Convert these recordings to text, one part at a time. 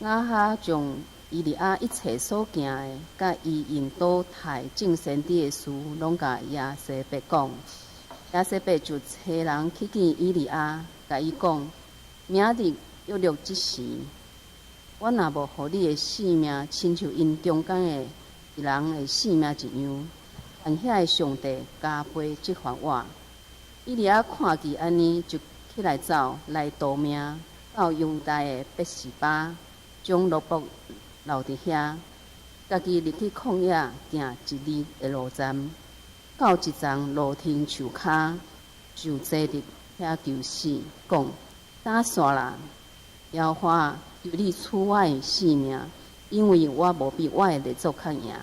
亞哈將以利亞一切所行的，佮伊用刀刣眾先知的事，攏共耶洗別講。耶洗別就差人去見以利亞，共伊講：明日約略這時，我若無予你的性命，親像𪜶中間的一人的性命一樣，願遐的上帝加倍責罰我。以利亞看見按呢，就起來走來逃命，到猶大的別是巴，將奴僕留佇遐，家己入去曠野行一日的路程，到一叢羅藤樹跤，就坐佇遐求死，講：焦煞啦！耶和華，求你取我的性命，因為我無比我的列祖較贏。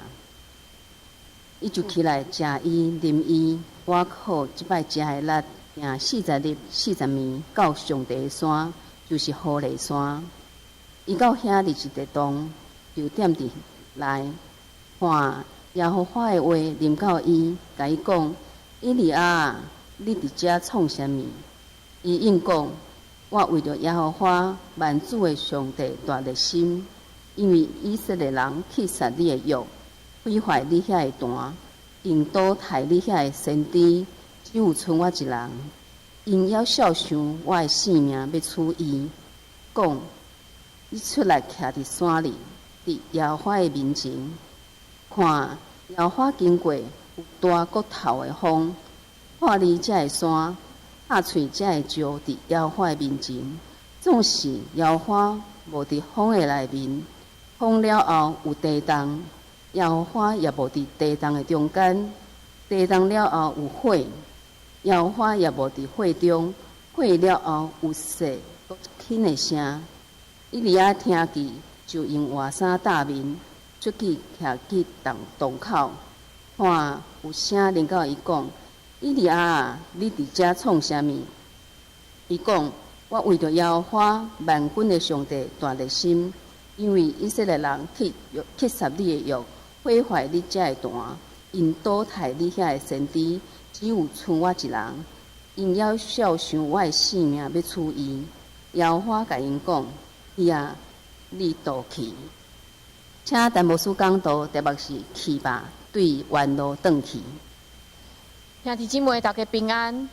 伊就起來食伊、啉伊，倚靠這擺食的力，行40日40暝到上帝的山，就是何烈山。伊到遐佇一個洞，就踮佇內，看耶和華的話臨到伊，共伊講：以利亞，你佇遮創啥物？伊應講：我為著耶和華萬主的上帝大熱心，因為以色列人去殺你的約，毀壞你遐的壇，用刀刣你遐的先知，只有賰我一人。𪜶猶肖想我的性命，欲取伊，講：你出來徛佇山裡，佇耶和華的面前，看耶和華經過，有大骨頭的風，破離這个山，拍碎這个石，佇耶和華的面前。總是耶和華無佇風的內面，風了後有地動，耶和華也無佇地動的中間，地動了後有火，耶和華也無佇火中，火了後有細閣輕的聲。以利亞聽見，就用外衫罩面，出去徛佇洞洞口，看有聲臨到伊講：以利亞，你佇遮創啥物？伊講：我為著耶和華萬軍的上帝大熱心，因為以色列人去殺你的約，毀壞你遮的壇，用刀刣你遐的先知，只有賰我一人。𪜶猶肖想我的性命，欲取伊。耶和華共𪜶講：去啊，你倒去。請陳牧師講道，題目是去吧，對原路轉去。兄弟姊妹，大家平安。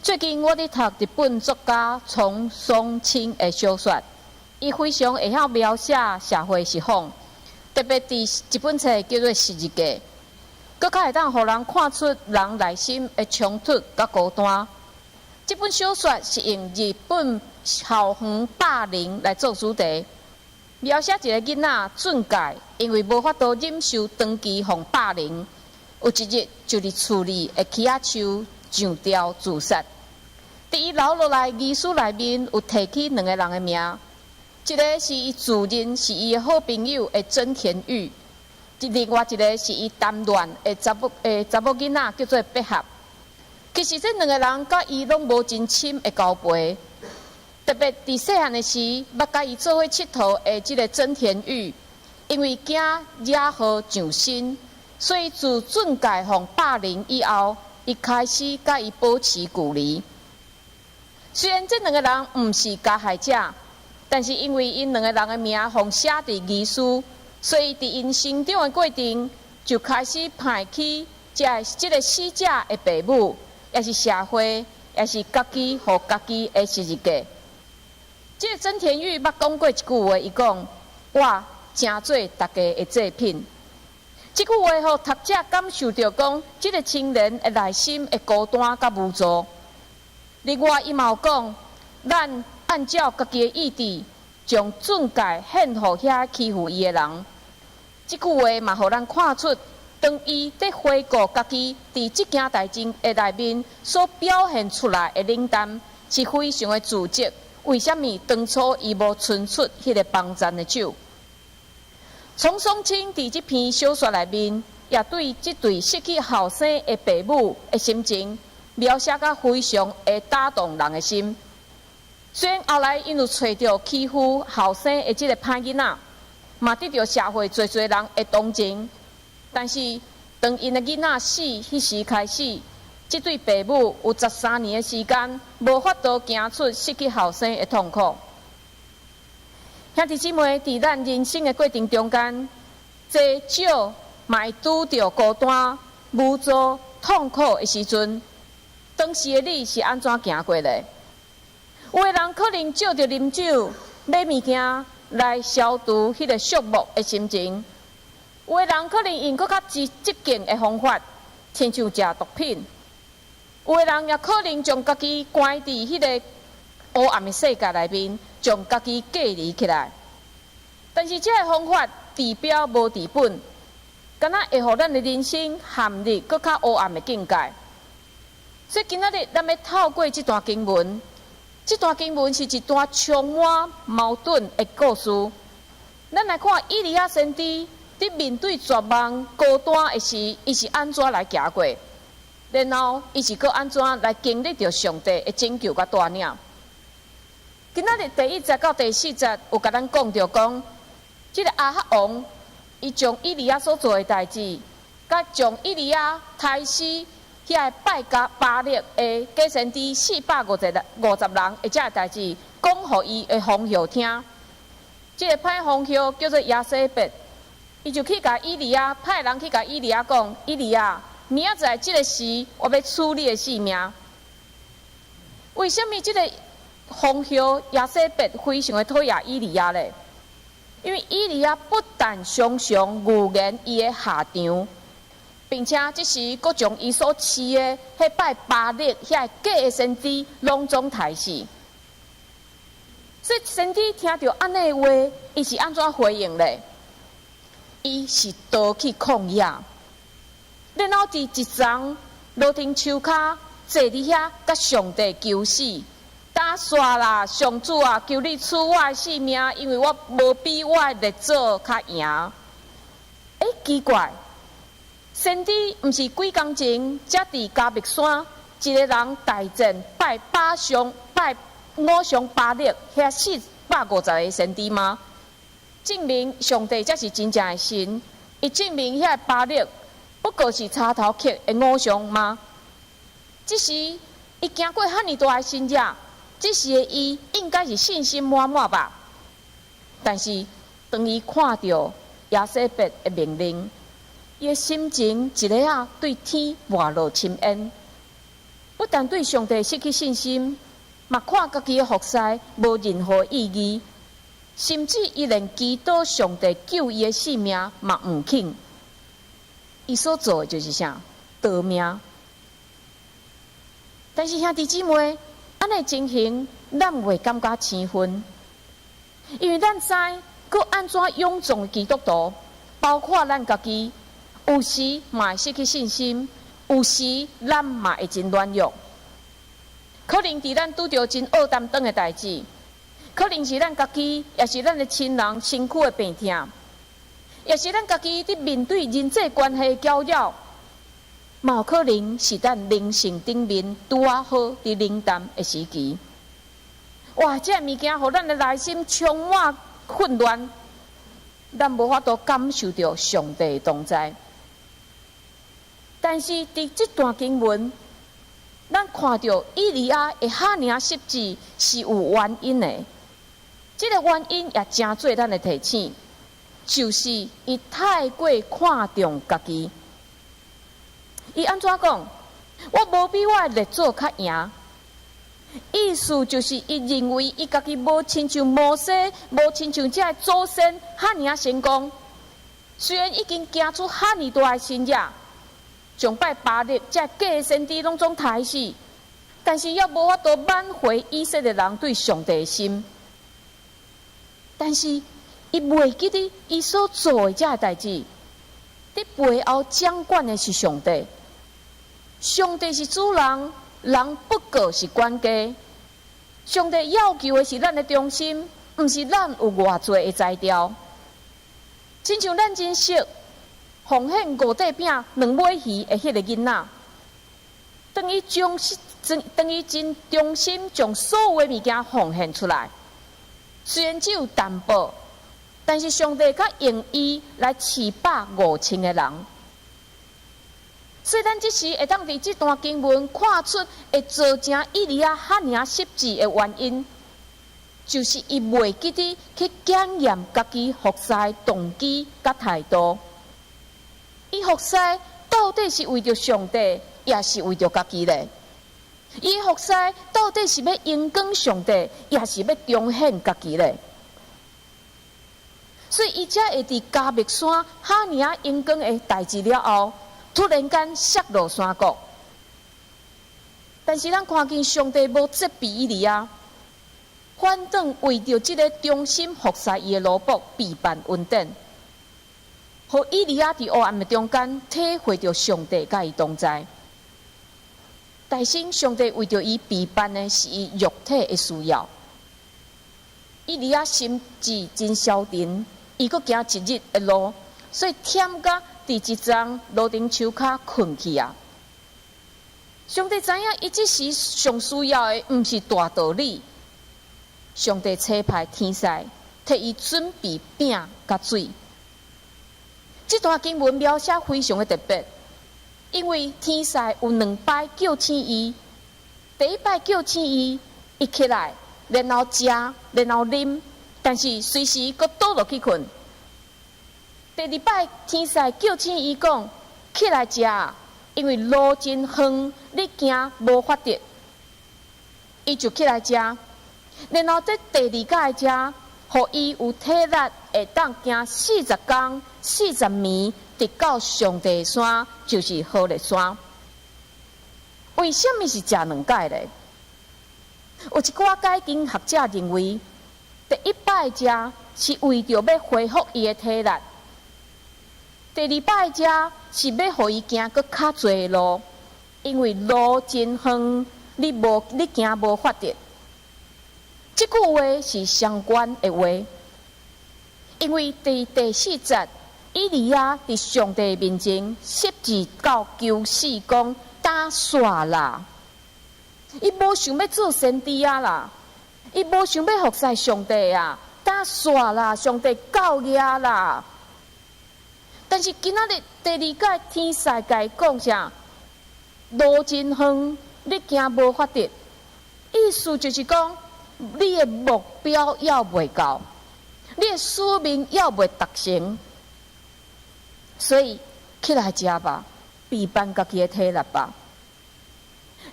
最近我佇讀日本作家松松青的小說，伊非常會曉描寫社會實況，特別佇一本冊叫做《昔日記》，閣較會當予人看出人內心的衝突佮孤單。這本小說是用日本校園霸凌來做主題，描寫一個囡仔俊介，因為無法度忍受長期予霸凌，有一日就佇厝裡的柿仔樹上吊自殺。佇伊留落來遺書內面有提起兩個人的名，一个是伊自認是伊的好朋友的真田裕，另外一个是伊談戀的查某囡仔叫做百合。其實這兩個人佮伊攏無真深的交陪，特別佇細漢的時，捌佮伊做伙𨑨迌的這个真田裕，因為驚惹禍上身，所以自俊介予霸凌以後，伊開始佮伊保持距離。雖然這兩个人毋是加害者，但是因為𪜶兩个人的名予寫佇遺書，所以佇𪜶成長的過程就開始派去這个死者的爸母，也是社會，也是家己予家己的十字架。這个真田裕捌講過一句話，伊講：我成做大家的祭品。這句話予讀者感受著講，這个青年的內心的孤單佮無助。另外，伊嘛有講，咱按照家己的意志，將俊介獻予遐欺負伊的人。這句話嘛，予咱看出，當伊佇回顧家己佇這件代誌的內面所表現出來的冷淡，是非常的自責。為啥物當初伊無伸出彼个幫贊的手？松松青佇這篇小說內面，也對這對失去後生的爸母的心情描寫甲非常會打動人的心。雖然後來𪜶有揣著欺負後生的這个歹囡仔，嘛得著社會濟濟人的同情，但是當𪜶的囡仔死彼時開始，這對爸母有13年的時間無法度行出失去後生的痛苦。兄弟姊妹，佇咱人生的過程中間，濟少嘛會拄著孤單、無助、痛苦的時陣，當時的你是按怎行過來？有的人可能藉著啉酒、買物件來消除彼個寂寞的心情；有的人可能用閣較激進的方法，親像食毒品；有的人也可能將家己關佇彼個黑暗的世界內面，將家己隔離起來。但是這个方法治標無治本，敢若會予咱的人生陷入閣較黑暗的境界。所以今仔日咱欲透過這段經文，這段經文是一段充滿矛盾的故事。咱來看以利亞先知佇面對絕望、孤單的時，伊是按怎來行過？然後伊是閣按怎來經歷著上帝的拯救佮帶領？今仔日第一節到第四節有共咱講著講，這个亞哈王伊將以利亞所做的代誌，佮將以利亞刣死遐个拜巴力的假先知450人的這个代誌，講予伊的皇后聽。這个歹皇后叫做耶洗別，伊就去共以利亞派人去共以利亞講：以利亞，明仔載這个時，我欲取你的性命。為啥物這个皇后耶洗別非常的討厭以利亞咧？因為以利亞不但常常預言伊的下場，並且這時閣將伊所飼的彼拜巴力遐个假的先知攏總刣死。所以先知聽著按呢話，伊是按怎回應咧？伊是逃去曠野，然後佇一叢羅藤樹跤坐佇遐，共上帝求死。打煞啦，上主啊，求你取我的性命，因為我無比我的列祖較贏。奇怪，先知毋是幾工前才佇迦密山一个人大戰拜巴上拜偶像巴力遐450个先知嗎？證明上帝才是真正的神。伊證明遐巴力不過是柴頭刻的偶像嗎？這時伊行過遐爾大的神跡，這時的伊應該是信心滿滿吧？但是當伊看著耶洗別的命令，伊的心情一下仔對天沒落深淵，不但對上帝失去信心，嘛看家己的服侍無任何意義，甚至伊連祈禱上帝救伊的性命嘛毋肯。伊所做的就是啥？逃命。但是兄弟姊妹，按呢情形，咱袂感覺生分，因為咱知閣按怎勇壯的基督徒，包括咱家己，有時嘛會失去信心，有時咱嘛會真軟弱。可能佇咱拄著真僫擔當的代誌，可能是咱家己，抑是咱的親人身軀的病痛，抑是咱家己佇面對人際關係的攪擾，嘛有可能是咱靈性頂面拄仔好佇冷淡的時期。哇！這个物件予咱的內心充滿混亂，咱無法度感受著上帝的同在。但是佇這段經文，咱看著以利亞會遐爾失志是有原因的。這个原因也誠做咱的提醒，就是伊太過看重家己。伊按怎講？我無比我的列祖較贏。意思就是伊認為伊家己無親像摩西，無親像這个祖先遐爾成功。雖然已經行出遐爾大的神跡，將拜巴力這假先知攏總刣死，但是猶無法度挽回以色列人對上帝的心。但是伊袂記得伊所做的這个代誌，佇背後掌管的是上帝。上帝是主人，人不過是管家。上帝要求的是咱的忠心，毋是咱有偌濟的才調。親像咱真熟奉獻五塊餅兩尾魚的彼个囡仔，當伊真忠心將所有的物件奉獻出來，雖然只有淡薄，但是上帝閣用伊來飼飽5000个人。所以咱這時會當佇這段經文看出會造成以利亞遐爾失志的原因。就是伊袂記得去檢驗家己服侍動機佮態度。伊服侍到底是為著上帝，抑是為著家己咧？伊服侍到底是欲榮光上帝，抑是欲彰顯家己咧？所以，伊才會佇迦密山遐爾仔榮光的代誌了後，突然間摔落山谷。但是，咱看見上帝無責備以利亞，反轉為著這个忠心服侍伊的奴僕備辦恩典，予以利亞佇黑暗的中間體會著上帝佮伊同在。大先，上帝為著伊備辦的是伊肉體的需要。以利亞心志真消沉，伊閣行一日的路，所以忝甲佇一叢蘆藤樹跤睏去啊。上帝知影伊這時上需要的毋是大道理，上帝差派天使替伊準備餅佮水。這段經文描寫非常的特別，因為天使有兩擺叫醒伊，第一擺叫醒伊，伊起來，然後食，然後啉，但是隨時閣倒落去睏。第二擺天使叫醒伊講：起來食，因為路真遠，你行無法得。伊就起來食，然後這第二擺食，予伊有體力會當行40工、40暝，直到上帝山，就是何烈山。為啥物是食兩擺咧？有一寡解經學者認為，第一擺食是為著欲恢復伊的體力，第二擺食是欲予伊行閣較濟路，因為路真遠，你行無法得。這句話是相關的話，因為佇第四節，以利亞佇上帝面前立志到求死，講焦煞啦！伊無想欲做先知啊啦，伊無想欲服侍上帝啊，焦煞啦！上帝夠額啦！但是今仔日第二擺天使共伊講啥？路真遠，你行無法得。意思就是講，你的目標猶未到，你的使命猶未達成，所以起來食吧，備辦家己的體力吧。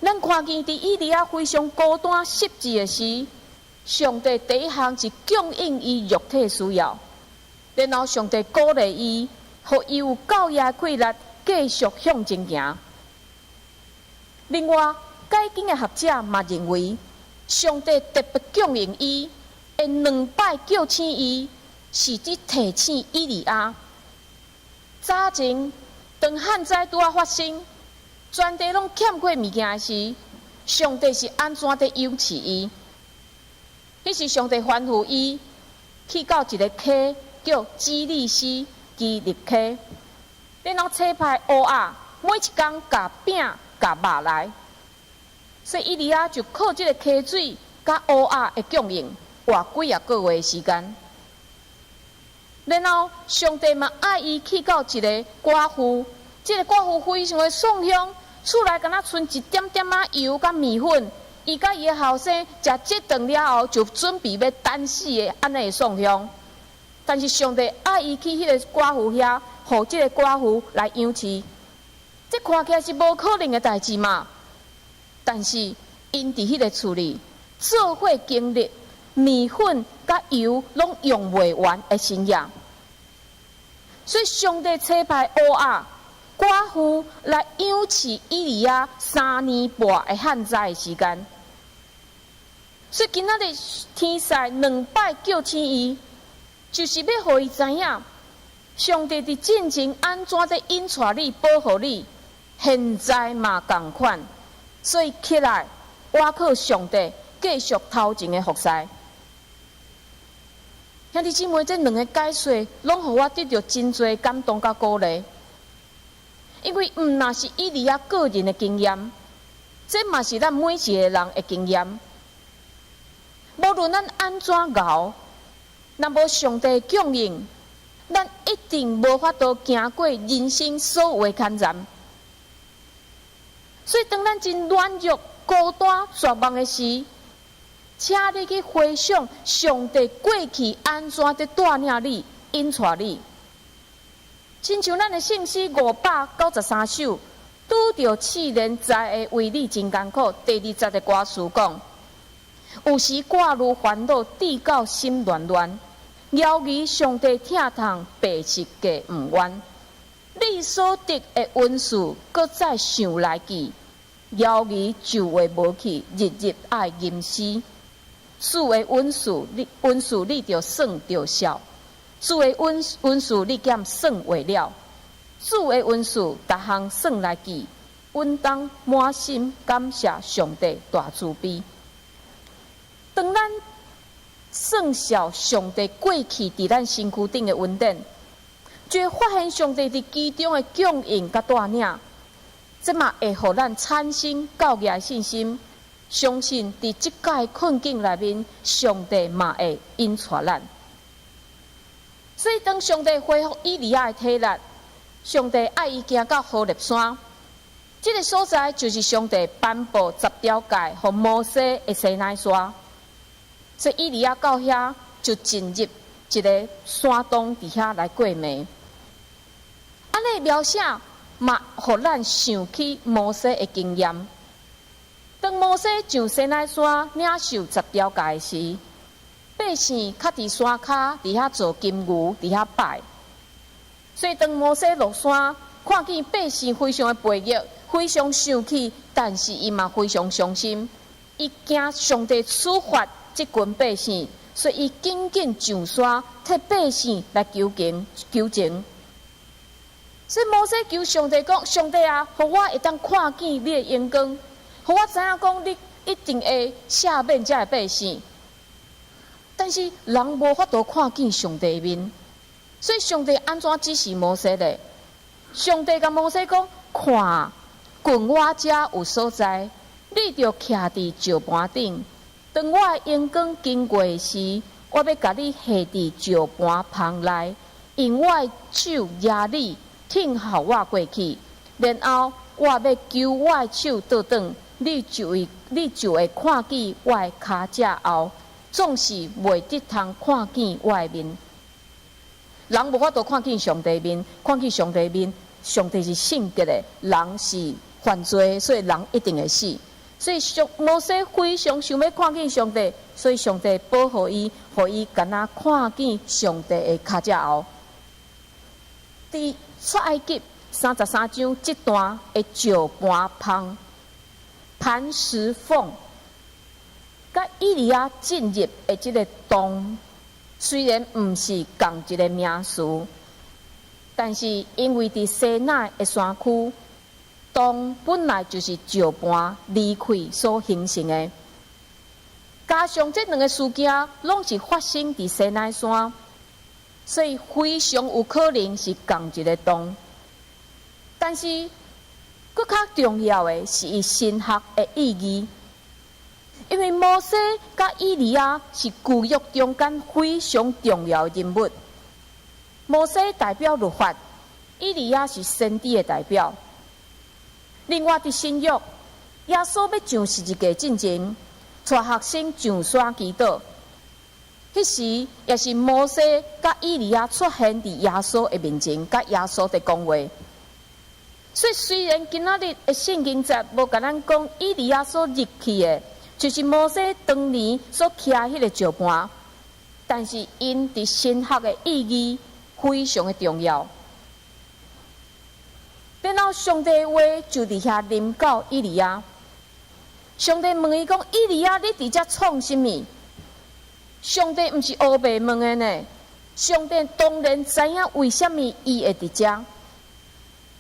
咱看見佇以利亞非常孤單失志的時，上帝第一項是供應伊肉體需要，然後上帝鼓勵伊，予伊有夠額氣力繼續向前行。另外，解經的學者嘛認為，上帝特別供應伊，會兩擺叫醒伊，是佇提醒以利亞。早前當旱災拄仔發生，全地攏欠缺物件時，上帝是按怎佇養飼伊？彼時上帝吩咐伊去到一个溪叫基利斯基立溪，然後差派烏鴉每一工共餅共肉來，所以以利亞就靠這个溪水佮烏鴉的供應活幾仔個月的時間。然後上帝嘛愛伊去到一个寡婦，這个寡婦非常的喪凶，厝內敢若賰一點點仔油佮麵粉，伊佮伊的後生食這頓了後，就準備欲等死的按呢的喪凶。但是上帝愛伊去彼个寡婦遐，予這个寡婦來養飼。這看起來是無可能的代誌嘛？但是𪜶佇彼个厝裡做伙經歷麵粉佮油攏用袂完的神跡，所以上帝差派烏鴉寡婦來養飼以利亞3年半的旱災的時間。所以今仔日天使兩擺叫醒伊，就是欲予伊知影，上帝佇進前按怎佇引帶你、保護你，現在嘛仝款，所以起來，倚靠上帝，繼續頭前的服侍。兄弟姊妹，這兩个解說，攏予我得著真濟感動佮鼓勵。因為毋若是以利亞個人的經驗，這嘛是咱每一个人的經驗。無論咱按怎𠢕，若無上帝供應，咱一定無法度行過人生所有的艱難。所以，當咱真軟弱、孤單、絕望的時，請你去回想上帝過去按怎佇帶領你、引帶你。親像咱的聖詩593首，拄著試煉知會為你真艱苦。第二節的歌詞講：有時掛慮煩惱，至到心亂亂。猶疑上帝疼痛，白是過毋冤。你所得的恩賜，閣再想來記。猶疑舊話無去，日日愛吟詩。主的恩賜，你恩賜你著算著數。主的恩賜你敢算會了？主的恩賜，逐項算來記，穩當滿心感謝上帝大慈悲。當咱算數上帝過去佇咱身軀頂的恩典，就會發現上帝佇其中的供應佮帶領，這嘛會予咱產生較額的信心，相信佇這個困境內面，上帝嘛會引帶咱。所以當上帝恢復以利亞的體力，上帝愛伊行到何烈山，這个所在就是上帝頒布十條誡予摩西的西奈山。所以以利亞到遐就進入一个山洞，佇遐來過暝。按呢描寫嘛，予咱想起摩西的經驗。當摩西上西奈山領受十條誡時，百姓較佇山跤佇遐做金牛，佇遐拜。所以當摩西落山，看見百姓非常的背逆，非常生氣，但是伊嘛非常傷心，伊驚上帝處罰這群百姓，所以伊緊緊上山替百姓來求情求情。所以摩西求上帝講：上帝啊，予我會當看見你的榮光，予我知影講你一定會赦免這个百姓。但是人無法度看見上帝的面，所以上帝按怎指示摩西咧？上帝共摩西講：看，近我遮有所在，你著徛佇石盤頂。當我的榮光經過時，我欲共你下佇石盤縫內，用我的手攑你，聽候我過去。然後我欲揪我的手倒轉，你就會看見我的跤脊後，總是袂得通看見我的面。人無法度看見上帝面，看見上帝面，上帝是聖潔的，人是犯罪，所以人一定會死。所以上摩西非常想欲看見上帝，所以上帝保護伊，予伊敢若看見上帝的跤脊後。佇出埃及33章這段的石盤縫、磐石縫，佮以利亞進入的這个洞，雖然毋是仝一个名詞，但是因為佇西奈的山區，洞本來就是石盤離開所形成的，加上這兩个事件攏是發生佇西奈山，所以非常有可能是仝一个洞。但是，閣較重要的是伊神學的意義，因為摩西佮以利亞是舊約中間非常重要的人物。摩西代表律法，以利亞是先知的代表。另外，佇新約，耶穌欲上十字架進前，帶學生上山祈禱。彼時也是摩西佮以利亞出現佇耶穌的面前，佮耶穌佇講話。所以，雖然今仔日的聖經節無共咱講以利亞所入去的，就是摩西當年所徛彼个石盤，但是𪜶佇神學的意義非常的重要。然後上帝話就佇遐臨到以利亞，上帝問伊講：以利亞，你佇遮創啥物？上帝毋是烏白問的呢。上帝當然知影為啥物伊會佇遮。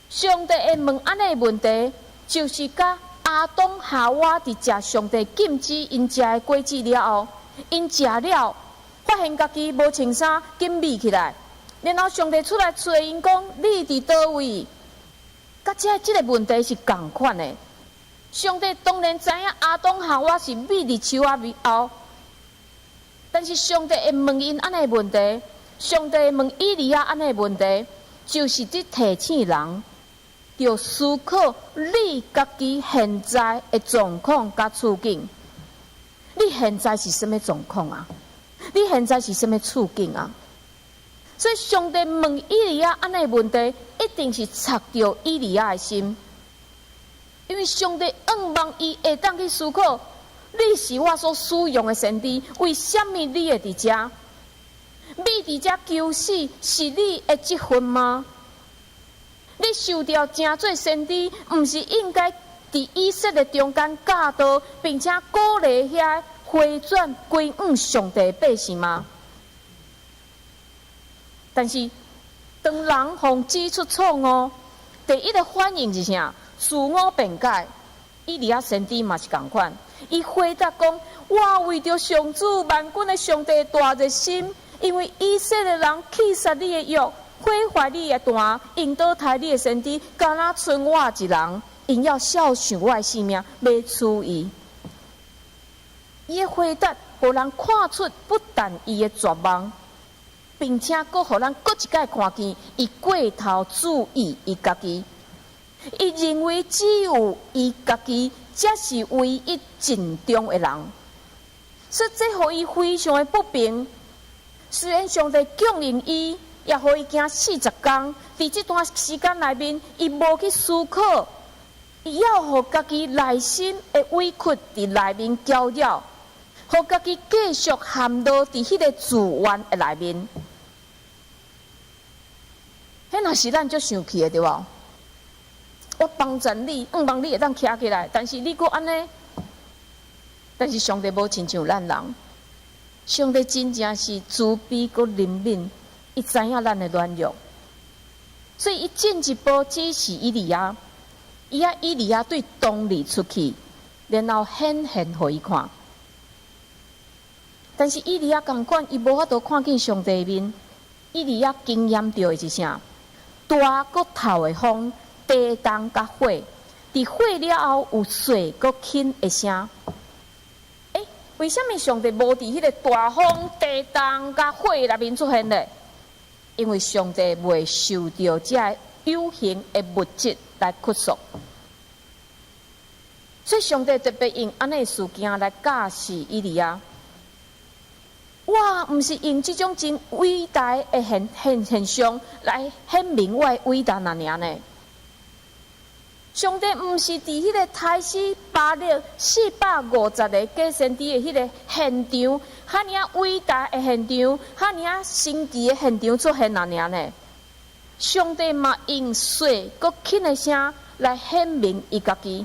上帝會問按呢問題，就是佮亞當夏娃佇食上帝禁止𪜶食的果子了後，𪜶食了，發現家己無穿衫，緊覕起來。然後上帝出來揣𪜶講：你佇佗位？佮這个問題是仝款的。上帝當然知影亞當夏娃是覕佇樹仔尾後，但是上帝會問𪜶按呢問題，上帝問以利亞按呢問題，就是佇提醒人，著思考你家己現在的狀況佮處境。你你現在是啥物狀況啊？你現在是啥物處境啊？所以上帝問以利亞按呢問題，一定是插著以利亞的心，因為上帝向望伊會當去思考，你是我所使用的先知，為啥物你會佇遮？你佇遮求死是你的職分嗎？你受召成做先知，毋是應該佇以色列中間教導，並且鼓勵遐回轉歸向上帝的百姓嗎？但是，當人予指出錯誤，第一個反應是啥？自我辯解。以利亞先知嘛是仝款，伊回答講：我為著上主萬軍的上帝大熱心，因為以色列人棄殺你的約，毀壞你的壇，用刀刣你的先知，敢若賰我一人，𪜶猶肖想我的性命，欲取伊。伊的回答，予人看出不但伊的絕望，並且閣予咱閣一擺看見，伊過頭注意伊家己，伊認為只有伊家己才是唯一盡忠的人，所以這予伊非常的不平。雖然上帝強用伊，也予伊行40工，佇這段時間內面，伊無去思考，伊猶予家己內心的委屈佇內面攪擾，予家己繼續陷落佇彼個自怨的內面。彼若是咱足生氣的對無？我幫助你，向望你會當徛起來，但是你閣按呢？但是上帝無親像咱人，上帝真正是慈悲閣憐憫，伊知影咱的軟弱，所以伊進一步指示以利亞，伊愛以利亞對東里出去，然後顯現予伊看。但是以利亞仝款，伊無法度看見上帝面。以利亞經驗著的是啥？大閣透的風，地動佮火，佇火了後有細閣輕的聲。欸，為啥物上帝無佇彼個大風、地動佮火內面出現呢？因為上帝袂受著這个有形的物質來拘束，所以上帝特別用按呢事件來教示以利亞。我毋是用這種真偉大的現象來顯明我的偉大爾呢。上帝毋是佇彼個刣死巴力450個假先知的彼個現場，遐爾仔偉大的現場，遐爾仔神奇的現場出現爾呢。上帝嘛用細閣輕的聲來顯明伊家己。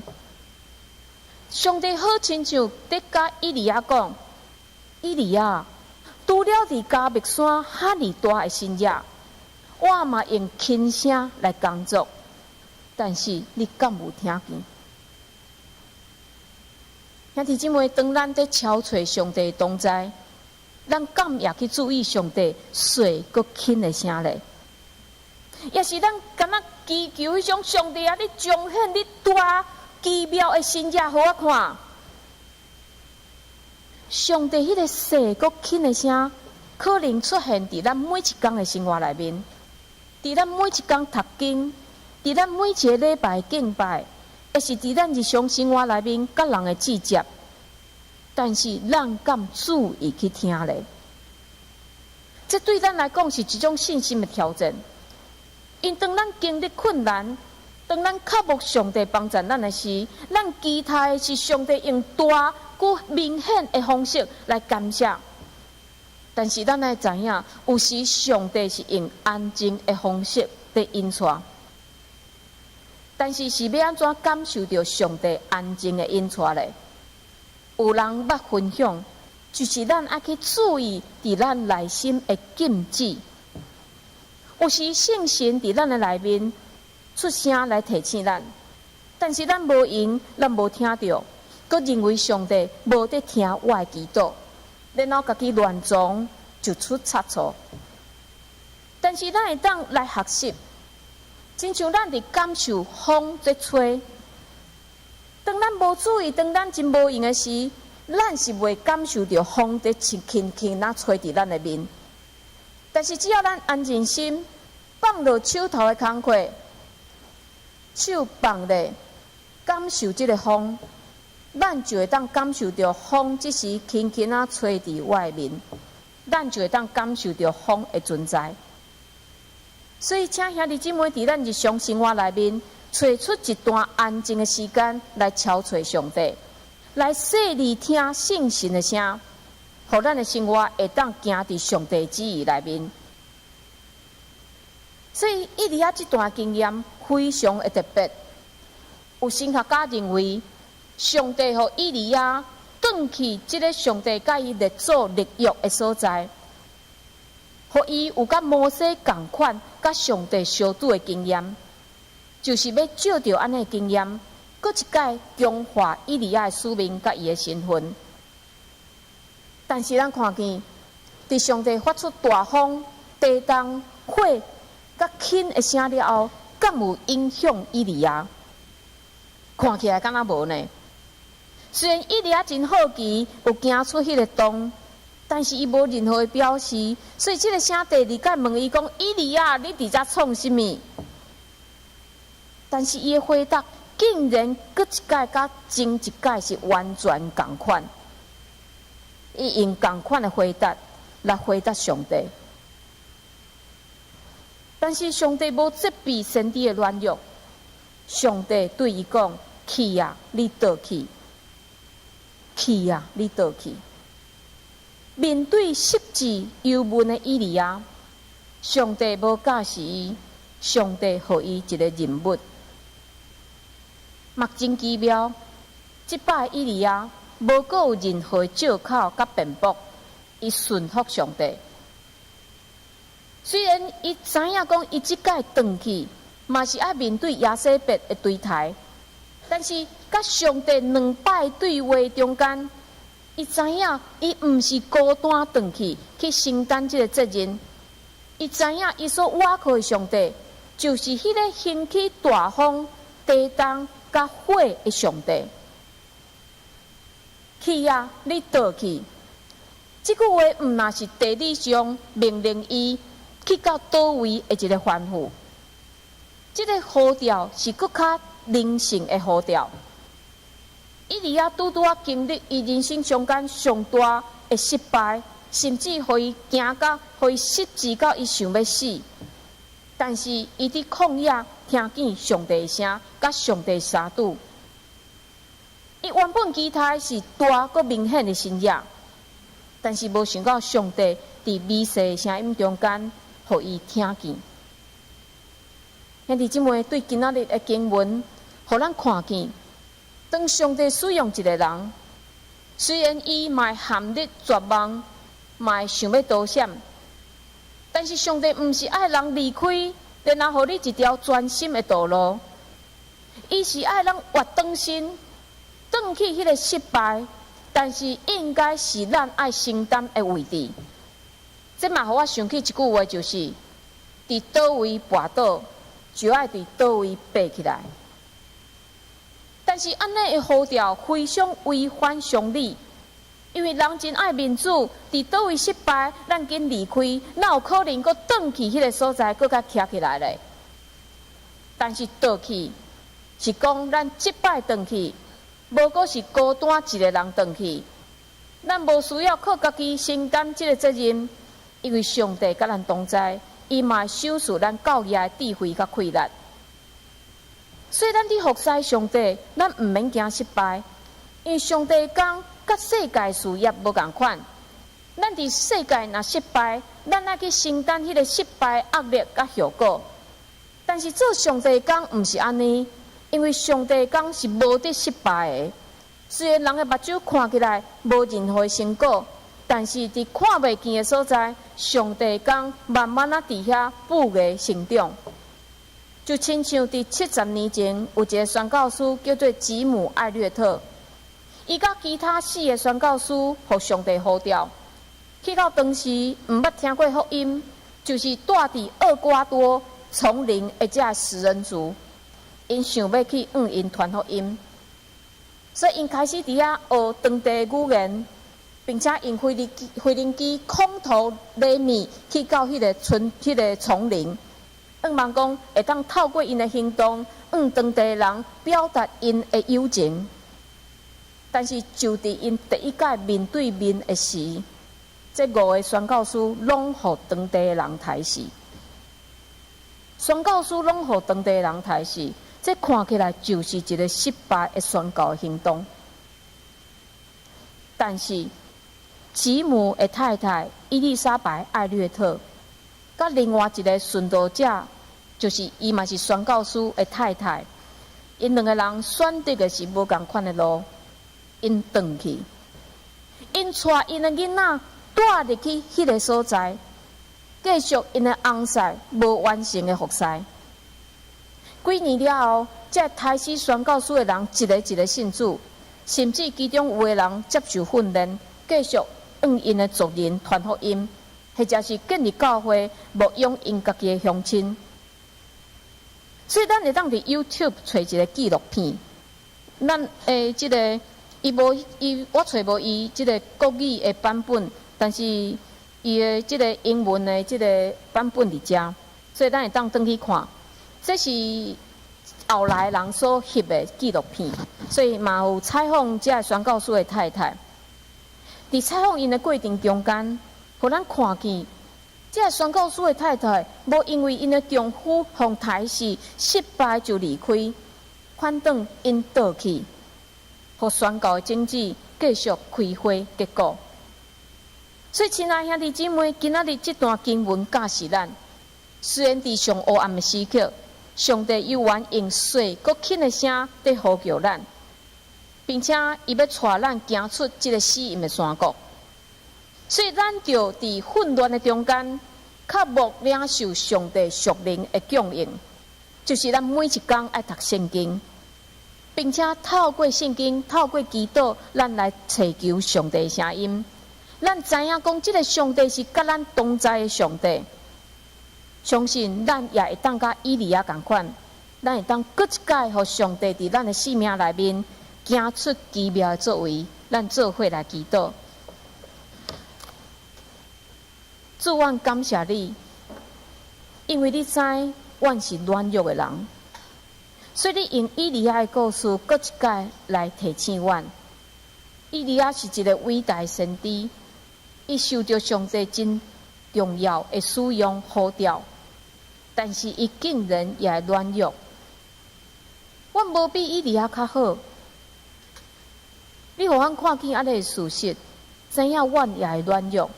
上帝好親像佇佮以利亞講：以利亞，除了佇迦密山遐爾大的神跡，我嘛用輕聲來工作，但是你敢有聽見？兄弟姊妹，當咱佇敲揣上帝同在，咱敢也去注意上帝細閣輕的聲咧？抑是咱敢若祈求彼種上帝啊，你彰顯你大奇妙的神跡，予我看。上帝彼個細閣輕的聲，可能出現佇咱每一工的生活內面，佇咱每一工讀經，佇咱每一个禮拜敬拜，抑是佇咱日常生活內面佮人的接觸。但是咱敢注意去聽咧？這對咱來講是一種信心的挑戰。因當咱經歷困難，當咱渴慕上帝幫助咱的時，咱期待的是上帝用大閣明顯的方式來感謝。但是咱愛知影，有時上帝是用安靜的方式佇引帶。但是是欲按怎感受著上帝安靜的引帶咧？有人捌分享，就是咱愛去注意佇咱內心的禁止。有時聖神佇咱的內面出聲來提醒咱，但是咱無閒，咱無聽著，閣認為上帝無佇聽我的祈禱，然後家己亂撞就出差錯。但是咱會當來學習，親像咱佇感受風佇吹，當咱無注意，當咱真無閒的時，咱是袂感受著風佇輕輕輕仔吹佇咱的面。但是只要咱安靜心，放落手頭的工課，手放咧，感受這个風，咱就會當感受著風，這時輕輕仔吹佇我的面，咱就會當感受著風的存在。所以，請兄弟姊妹佇咱日常生活內面，揣出一段安靜的時間來敲揣上帝，來細膩聽聖神的聲，予咱的生活會當行佇上帝旨意內面。所以，以利亞這段經驗非常的特別。有神學家認為，上帝予以利亞轉去這个上帝佮伊列祖立約的所在，予伊有佮摩西仝款，佮上帝相拄的經驗，就是欲藉著按呢的經驗，閣一擺強化以利亞的使命佮伊的身份。但是咱看見，佇上帝發出大風、地動、火佮銎的聲了後，敢有影響以利亞？看起來敢若無呢？雖然以利亞真好奇，有行出彼个洞，但是伊無任何的表示，所以這个聲第二擺問伊講：以利亞，你佇遮創啥物？但是伊的回答竟然閣一擺佮前一擺是完全仝款。伊用仝款的回答來回答上帝，但是上帝無責備先知的軟弱。上帝對伊講：去啊，你倒去。去啊！你倒去。面對失志憂悶的以利亞，上帝無教示伊，上帝予伊一個任務。嘛真奇妙，這擺以利亞無閣有任何借口佮辯駁，伊順服上帝。雖然伊知影講伊這擺轉去，嘛是愛面對耶洗別的追刣。但是，佮上帝兩擺對話中間，伊知影伊毋是孤單轉去去承擔這个責任。伊知影伊所倚靠的上帝，就是彼个興起大風、地動、佮火的上帝。去啊，你倒去！這句話毋但是地理上命令伊去到佗位的一个吩咐。這个呼召是閣較靈性的呼召。以利亞拄拄仔經歷伊人生中間上大的失敗，甚至予伊驚到，予伊失志到伊想欲死。但是伊佇曠野聽見上帝的聲，佮上帝相拄。伊原本期待是大閣明顯的神跡，但是無想到上帝佇微細的聲音中間，予伊聽見。兄弟姊妹，對今仔日的經文，予咱看見，當上帝使用一个人，雖然伊嘛會陷入絕望，嘛會想欲逃閃，但是上帝毋是愛人離開，然後予你一條全新的道路，伊是愛咱活轉身，轉去彼个失敗，但是應該是咱愛承擔的位置。這嘛予我想起一句話，就是佇佗位跋倒，就愛佇佗位爬起來。但是按呢的呼召非常違反常理，因為人真愛面子，佇佗位失敗，咱緊離開，哪有可能閣轉去彼个所在，閣共徛起來咧？但是倒去是講咱這擺轉去，無閣是孤單一个人轉去，咱無需要靠家己承擔這个責任，因為上帝佮咱同在，伊嘛會賞賜咱夠額的智慧佮氣力。所以，咱佇服侍上帝，咱毋免驚失敗，因為上帝的工佮世界事業無仝款。咱佇世界若失敗，咱愛去承擔彼个失敗壓力佮後果。但是做上帝的工毋是按呢，因為上帝的工是無得失敗的。雖然人的目睭看起來無任何成果，但是佇看袂見的所在，上帝的工慢慢仔佇遐布芽成長。就親像佇70年前，有一个宣教師叫做吉姆·艾略特，伊佮其他四个宣教師予上帝呼召，去到當時毋捌聽過福音，就是蹛佇厄瓜多叢林的這食人族，𪜶想欲去向𪜶傳福音，所以𪜶開始佇遐學當地語言，並且用飛行機空投禮物去到彼个村、彼个叢林。向望講會當透過𪜶的行動，向當地人表達𪜶的友情。但是就佇𪜶第一擺面對面的時，這五个宣教師攏予當地的人刣死。宣教師攏予當地的人刣死，這看起來就是一个失敗的宣教行動。但是吉姆的太太伊麗莎白·艾略特，佮另外一个殉道者，就是伊嘛是宣教師的太太，𪜶兩个人選擇的是無仝款的路，𪜶轉去，𪜶帶𪜶的囡仔帶入去彼个所在，繼續𪜶的翁婿無完成的服侍。幾年了後，這刣死宣教師的人一个一个信主，甚至其中有的人接受訓練，繼續向𪜶的族人傳福音，或者是建立教會，牧養𪜶家己的鄉親。所以，咱會當佇 YouTube 揣一个紀錄片，咱的這个伊無伊，我揣無伊這个國語的版本，但是伊的這个英文的這个版本佇遮，所以咱會當轉去看。這是後來人所翕的紀錄片，所以嘛有採訪這个宣教師的太太。佇採訪𪜶的過程中間，予咱看見，這个宣教師的太太無因為𪜶的丈夫予刣死失敗就離開，反轉𪜶倒去，予宣教的種子繼續開花結果。所以，親愛兄弟姊妹，今仔日這段經文教示咱，雖然佇上黑暗的時刻，上帝猶原用細閣輕的聲佇呼叫咱，並且伊欲帶咱行出這个死蔭的山谷。所以，咱著佇混亂的中間，較慕領受上帝屬靈的供應，就是咱每一工愛讀聖經，並且透過聖經、透過祈禱，咱來尋求上帝的聲音。咱知影講，這个上帝是佮咱同在的上帝。相信咱也會當佮以利亞仝款，咱會當閣一擺予上帝佇咱的生命內面行出奇妙的作為。咱做伙來祈禱。主，阮感謝你，因為你知阮是軟弱的人，所以你用以利亞的故事閣一擺來提醒阮。以利亞是一个偉大的先知，伊受著上帝真重要的使用呼召，但是伊竟然也會軟弱。阮無比以利亞較好，你予阮看見按呢的事實，知影阮也會軟弱。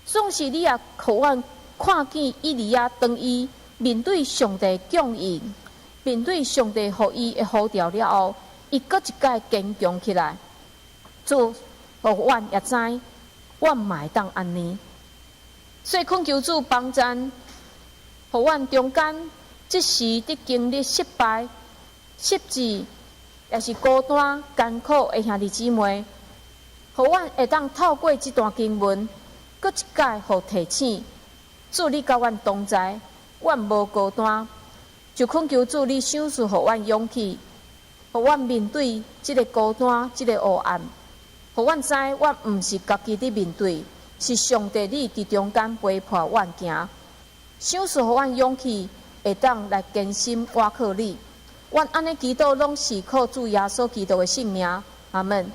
總是你也予阮看見以利亞當伊面對上帝供應，面對上帝予伊的呼召了後，伊閣一擺堅強起來。主，予阮也知，阮嘛會當按呢。所以懇求主幫贊，予阮中間這時佇經歷失敗、失志，抑是孤單、艱苦的兄弟姊妹，予阮會當透過這段經文，閣一擺予提醒，主你佮阮同在，阮無孤單。就懇求主你賞賜予阮勇氣，予阮面對這个孤單、這个黑暗，予阮知阮毋是家己佇面對，是上帝你佇中間陪伴阮行。賞賜予阮勇氣，會當來堅心倚靠你。阮按呢祈禱，攏是靠主耶穌基督的聖名。阿門。